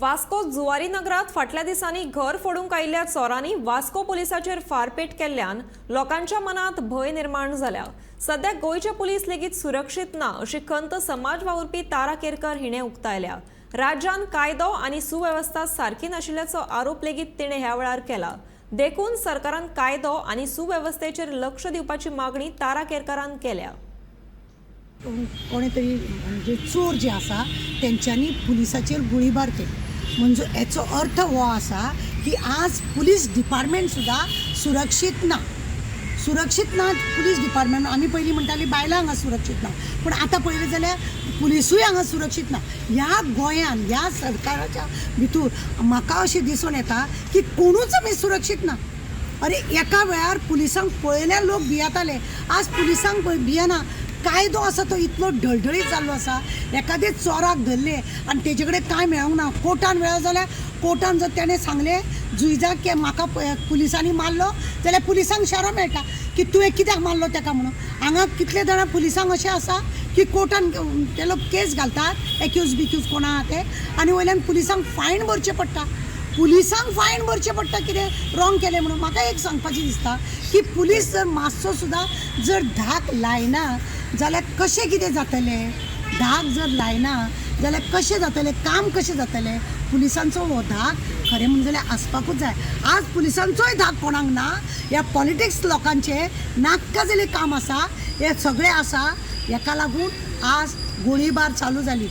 वास्को जुवारी नगरात फाटल्या दिसांनी घर फोडूंक आयिल्ल्या चोरांनी वास्को पुलिसाचेर फारपेट केल्ल्यान लोकांच्या मनात भंय निर्माण जाल्या. सध्या गोंयचे पुलीस लेगीत सुरक्षीत ना अशी खंत समाज वावुरपी तारा केरकर हिणें उक्तायल्या. राज्यान कायदो आनी सुवेवस्था सारकी नाशिल्ल्याचो आरोप लेगीत तिणें ह्या वेळार केला. देखून सरकारान कायदो आनी सुवेवस्थेचेर लक्ष दिवपाची मागणी तारा केरकरान केल्या. कोणे तरी म्हणजे चोर जे आसा तेंच्यांनी पुलिसाचेर गुळीबार केली. म्हणजे हेचो अर्थ हो आसा की आज पुलीस डिपार्टमेंट सुद्दां सुरक्षीत ना. सुरक्षीत ना पुलीस डिपार्टमेंट. आमी पयलीं म्हणटाली बायलां हांगा सुरक्षीत ना, पूण आतां पळयलें जाल्यार पुलिसूय हांगा सुरक्षीत ना. ह्या गोंयान ह्या सरकाराच्या भितूर म्हाका अशें दिसून येता की कोणूच आमी सुरक्षीत ना. अरे एका वेळार पुलिसांक पळयल्यार लोक भियेताले, आज पुलिसांक भियेना. कायदो आसा तो इतलो ढळढळीत जाल्लो आसा. एखादे चोराक धरले आनी तेजे कडेन कांय मेळोंक ना, कोर्टान मेळ्ळो जाल्यार कोर्टान जर तेणें सांगलें जुयजाक की म्हाका पुलिसांनी मारलो जाल्यार पुलिसांक शेरो मेळटा की तुवें कित्याक मारलो तेका म्हणून. हांगा कितले जाणां पुलिसांक अशें आसा की कोर्टान ते लोक केस घालतात एक्यूज बिक्यूज कोण आहा ते, आनी वयल्यान पुलिसांक फायन भरचें पडटा. पुलिसांक फायन भरचें पडटा कितें रॉंग केलें म्हणून. म्हाका एक सांगपाचें दिसता की पुलीस जर मातसो सुद्दां जर धाक लायना जाल्यार कशें कितें जातलें? धाक जर लायना जाल्यार कशें जातलें? काम कशें जातलें? पुलिसांचो हो धाक खरें म्हणून जाल्यार आसपाकूच जाय. आज पुलिसांचोय धाक कोणाक ना. ह्या पॉलिटिक्स लोकांचें नाक्का जाल्लें काम आसा, हें सगळें आसा. हेका लागून आज गोळीबार चालू जाली.